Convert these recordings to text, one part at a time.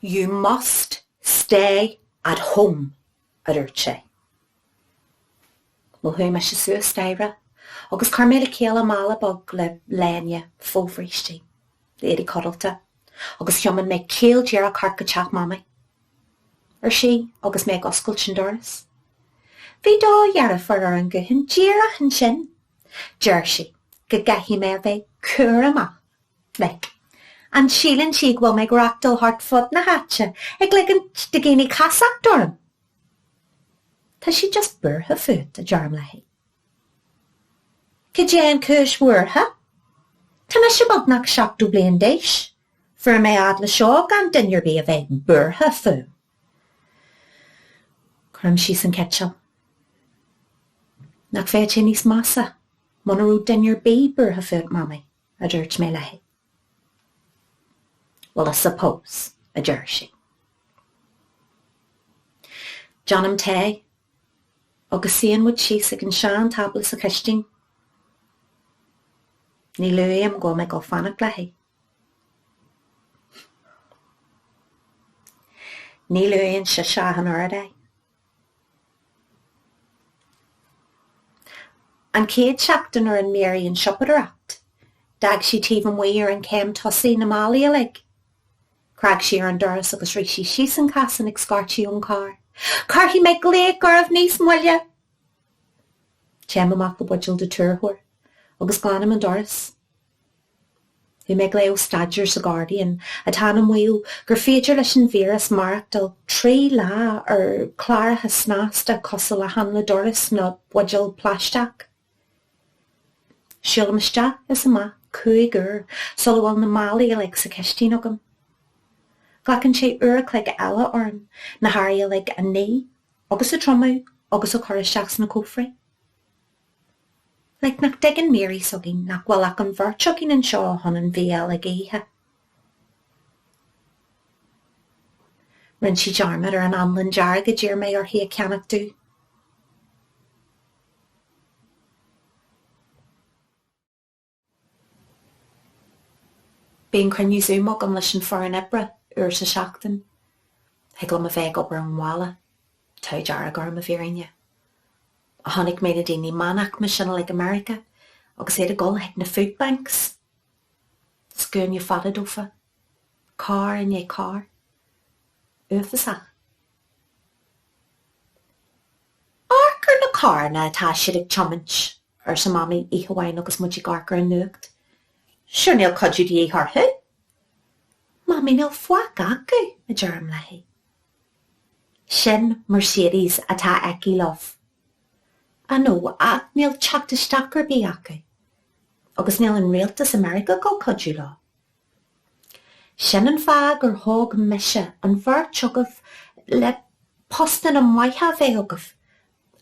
You must stay at home, a dúirt sé. Bhuel, chuaigh mise suas staighre agus chuir mé le chéile mála beag le léine, fobhrístí, éadaí codlata agus thiomáin mé caol díreach thart go teach Mamaí. Ar sí agus mé ag oscailt an doras. Bhí do dheirfiúr ar an guthán díreach ansin. Deir sí go gcaithfidh mé a bheith cúramach. Like, an síleann sí go bhfuil mé ag reachtáil thart fud na háite ag ligint do dhaoine casacht orm? Tá sí just buartha fút, a deirim léi. Cad é an chúis bhuartha? Tá mise beagnach 70 bliain d'aois. Fuair mé fhad le seo gan duine ar bith a bheith buartha fúm. Cuirim síos an citeal. Nach bheadh sé níos measa muna raibh duine ar bith buartha fút, Mamaí? a dúirt mé léi. Well, I suppose, a deir sí. Déanaim tae agus suíonn muid síos ag an sean-tábla sa chistin. Ní luaim go bhfuil mé ag dul fanacht léi. Ní luann sise ach an oiread é. An chéad seachtain a rinne Mary an siopadóireacht, d'fhág sí taobh amuigh ar an chéim tosaigh na málaí uilig. Chreag sí ar an doras agus rith sí síos an casán ag scairteadh ón carr, Cuirfidh mé glaoch oraibh níos moille! Téim amach le buidéal de tuarthóir agus glanaim an doras. Bhí mé ag léamh staidéar sa Guardian atá ina maíomh gur féidir leis an víreas maireachtáil 3 lá ar chláracha snasta cosúil le hanla dorais nó buidéal plaisteach. Siúlaim isteach is amach 5 uair sula bhfuil na málaí uilig sa chistín agam. Glacann sé uair a chloig eile orm na hearraí uilig a ní agus a triomú agus a chur isteach sna cófraí. Like, nach dtuigeann Mary s'againn nach bhfuil ach an bheirt againn anseo chun an bhia uilig a ithe. Rinne sí dearmad ar an anlann dearg a d'iarr mé uirthi a cheannach domh. Bíonn cruinniú Zoom agam leis an foireann oibre uair sa seachtain. Thig liom a bheith ag obair ón bhaile. Tá dearg orm, i bhfírinne. Chonaic mé na daoine meánaicme sin uilig i Meiriceá agus iad ag dul chuig na food banks. Scuaine fada dófa. Carr i ndiaidh carr. Uafásach. Amharc ar na carranna atá siad ag tiomáint, arsa Mamaí oíche amháin agus muid ag amharc ar an nuacht. Sure níl cuidiú de dhíth orthu. Mamaí níl faic acu, a deirim léi. Sin Mercedes atá aici, love. I know, ach níl teacht isteach ar bith acu. Agus níl an rialtas i Meiriceá ag dul cuidiú leo. Sin an fáth gur thóg mise an bheirt agaibh le postanna maithe a bheith agaibh,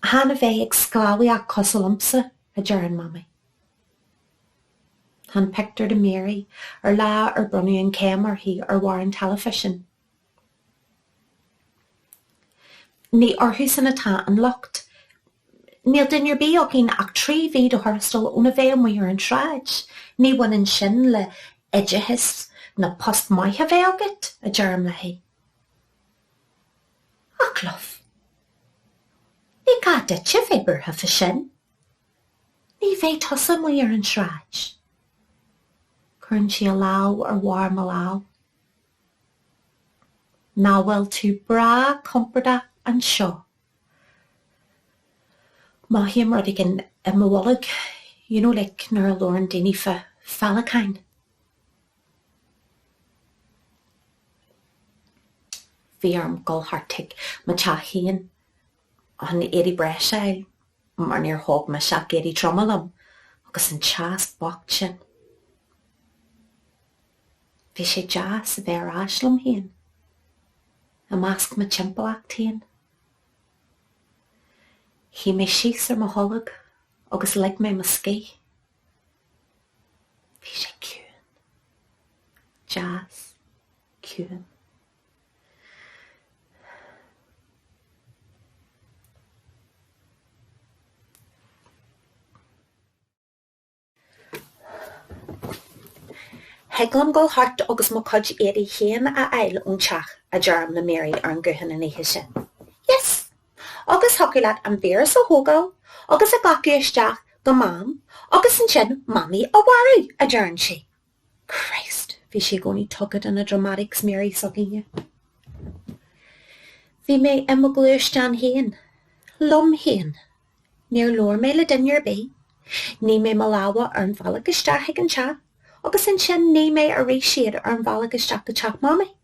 chan a bheith ag sclábhaíocht cosúil liomsa, a deireann Mamaí. Tá an pictiúr de Mary ar lá ar bronnadh an chéim uirthi ar bharr an teilifísin. Ní orthusan atá an locht. Níl duine ar bith againn ach 3 mhí de thuarastal óna bheith amuigh ar an tsráid. Ní bhaineann sin le oideachas ná post maith a bheith agat, a deirim léi. Ach love, ní gá duit a bheith buartha fá sin. Ní bheidh tusa amuigh ar an tsráid. Cuireann sí a lámh ar bharr mo lámh. Nach bhfuil tú breá compordach anseo? Mothaím rud éigin i mo bholg, you know like nuair a labhrann daoine fá féileacáin. Bhí orm dul thart chuig mo teach féin chun éadaí breise a fháil mar níor thóg mise ach éadaí troma liom agus an teas bocht sin. Bhí sé deas a bheith ar ais liom féin, i measc mo timpeallacht féin. Shuigh mé síos ar mo tholg agus lig mé mo scíth. Bhí sé ciúin. Deas ciúin. Thig liom dul thart agus mo chuid éadaí féin a fháil ón teach, a. A deirim le Mary ar an guthán an oíche sin. Yes! Agus thiocfadh leat an víreas a thógáil agus a ghlacadh isteach go Mam agus ansin Mamaí a mharú, a deireann sí. Christ, bhí sí i gcónaí tugtha do na dramatics, Mary s'againne. Bhí mé i mo ghluaisteán féin, liom féin. Níor labhair mé le duine ar bith. Nigh mé mo lámha ar an bhealach isteach chuig an teach agus ansin nigh mé arís iad ar an bhealach isteach go teach Mamaí.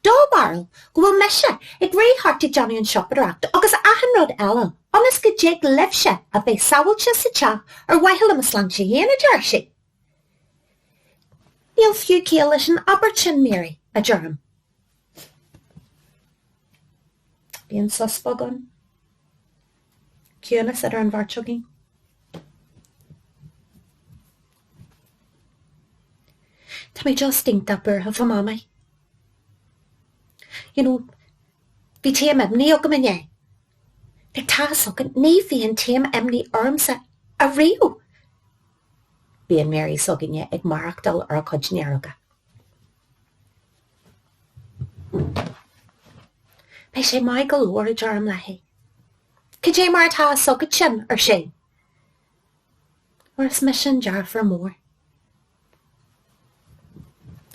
Do bharúil go bhfuil mise ag rith thart ag déanamh an siopadóireacht agus achan rud eile ionas go dtig libhse a bheith sábháilte sa teach ar mhaithe le mo shláinte féin, a deir sí. Níl fiú ciall leis an abairt sin, Mary, a deirim. Bíonn sos beag ann. Ciúnas idir an bheirt againn. Tá mé just iontach buartha fá Mamaí. You know, bhí taom imní agam inné. Like tá fhios agat, ní bhíonn taom imní ormsa ariamh! Bíonn Mary s'againne ag maireachtáil ar a cuid néaróga. Beidh sé maith go leor, a deirim léi. Cad é mar atá fhios agat sin, ar sí. Mar is mise an deirfiúr mór.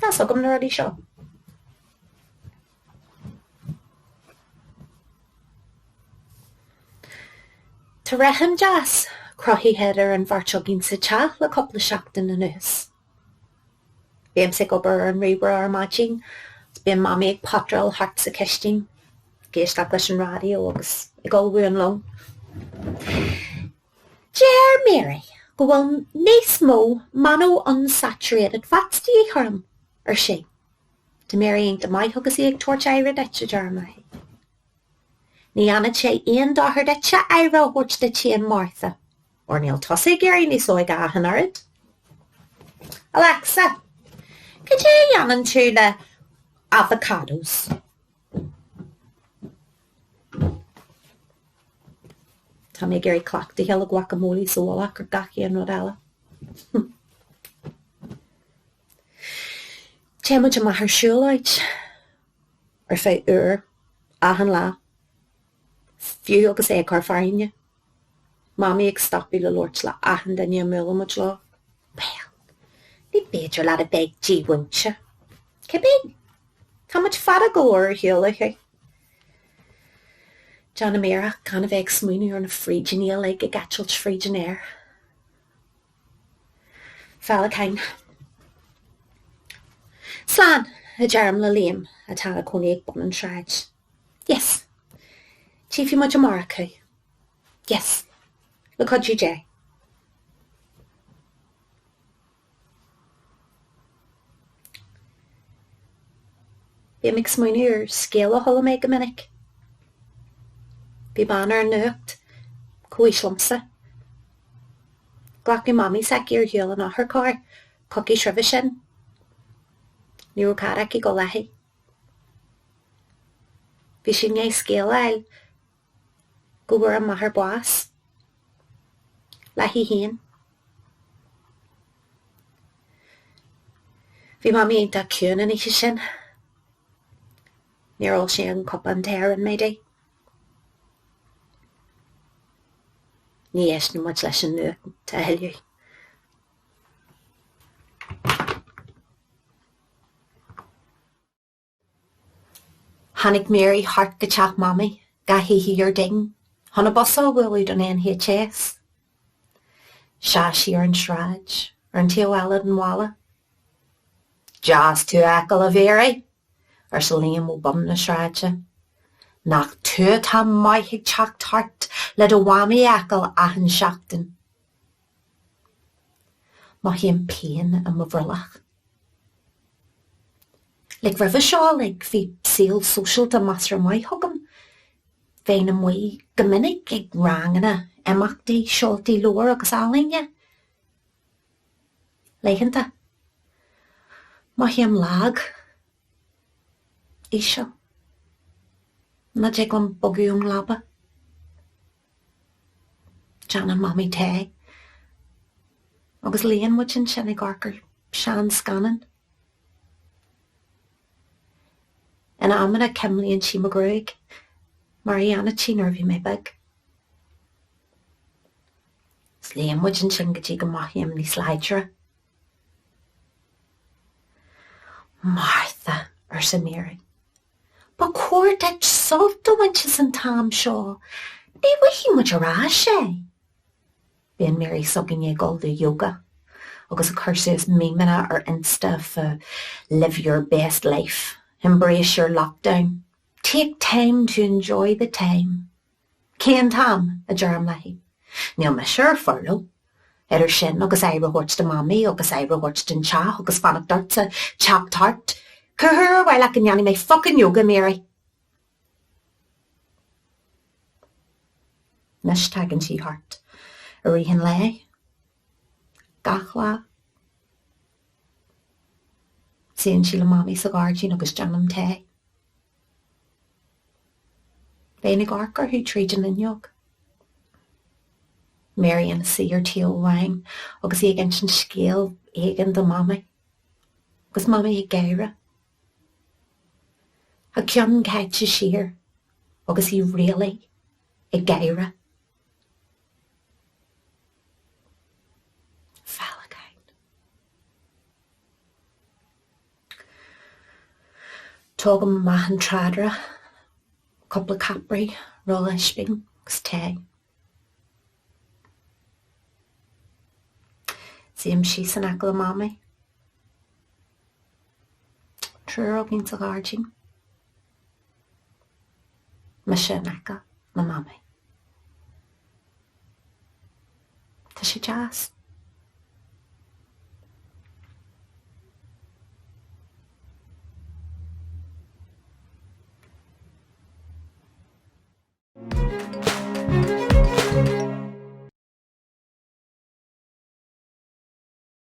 Tá fhios agam na rudaí seo. Tá rithim deas cruthaithe idir an bheirt againn sa teach le cúpla seachtain anuas. Bímse ag obair ar an ríomhaire ar maidin agus bíonn Mamaí ag potráil thart sa chistin, ag éisteacht leis an raidió agus ag ullmhú an lóin. Deir Mary go bhfuil níos mó monounsaturated fats de dhíth orm, ar sí. Tá Mary iontach maith agus í ag tabhairt aire duit, a deirim léi. Ní dhéanfadh sé aon dochar duitse aire a thabhairt duit féin, Martha, óir níl tusa ag éirí níos óige ach an oiread. Alexa, cad é a dhéanann tú le avocados? Tá mé ag iarraidh cleachtadh a fháil le guacamole sa mhullach ar gach aon rud eile. Téann muid amach ar siúlóid ar feadh uair achan lá, fiú agus é ag cur fearthainne. Mamaí ag stopadh le labhairt le achan duine a mbuaileann muid leo. Bhuel, ní féidir leat a bheith dímhúinte. Cibé, tá muid fada go leor ar shiúl uaithi. Déanaim iarracht gan a bheith ag smaoineamh ar na frídíní uilig ag eitilt fríd an aer. Féileacáin. Slán, a deirim le Liam, atá ina chónaí ag bun an tsráid. Yes. Tchífidh muid amárach thú. Yes. Le cuidiú Dé. Bím ag smaoineamh ar scéal a chuala mé go minic. Bhí bean ar an nuacht, comhaois liomsa. Glacadh mamaí s'aici ar shiúl in otharcharr coicís roimhe sin. Ní raibh cead aici dul léi. Bhí sí i ndiaidh scéal a fháil go bhfuair a máthair bás. Léi féin. Bhí Mamaí iontach ciúin an oíche sin. Níor ól sí an cupán tae a rinne mé di. Ní éisteann muid leis an nuacht a thuilleadh. Tháinig Mary thart go teach Mamaí gach oíche Dhéardaoin chun a bosa a bhualadh don NHS. Sheas sí ar an sráid, ar an taobh eile den bhalla. Deas tú a fheiceáil, a Mhary! arsa Liam ó bun na sráide. Nach tú atá maith ag teacht thart le do mhamaí a fheiceáil achan seachtain? Mothaím pian i mo bhrollach. Like roimhe seo like bhí saol sóisialta measartha maith agam. Bheinn amuigh go minic ag ranganna, imeachtaí, seoltaí leabhar agus ealaíne. Laethanta. Mothaím lag. Íseal. Ná dtig liom bogadh ón leaba. Déanann Mamaí tae agus luíonn muid ansin ag amharc ar seanscannán. In amanna cuimlíonn sí mo ghruaig, mar a dhéanadh sí nuair a bhí mé beag. 'S luíonn muid ansin go dtí go mothaím níos láidre. Martha, arsa Mary, ba chóir duit sult a bhaint as an t-am seo, ní bhfaighidh muid ar ais é. Bíonn Mary s'againne ag dul do yoga agus ag cur suas memeanna ar Insta fá live your best life, embrace your lockdown, take time to enjoy the time. Cén t-am? a deirim léi. Níl mise ar furlough. Idir sin agus aire a thabhairt do Mamaí agus aire a thabhairt don teach agus fanacht ortsa teacht thart, cá huair ar mhaith leat go ndéanfaidh mé fucking yoga, Mary? Anois tagann sí thart i rith an lae, gach lá. Suíonn sí le Mamaí sa ghairdín agus déanaim tae. Bheinn ag amharc orthu tríd an fhuinneog. Mary ina suí ar taobh amháin agus í ag insint scéal éigin do Mamaí. Agus Mamaí ag gáire. A ceann caite siar agus í really ag gáire. Féileacáin. Tógaim amach an tráidire, cúpla capraí, rolla ispín agus tae. Suím síos in aice le Mamaí. Triúr againn sa ghairdín. Mise in aice le Mamaí. Tá sé deas.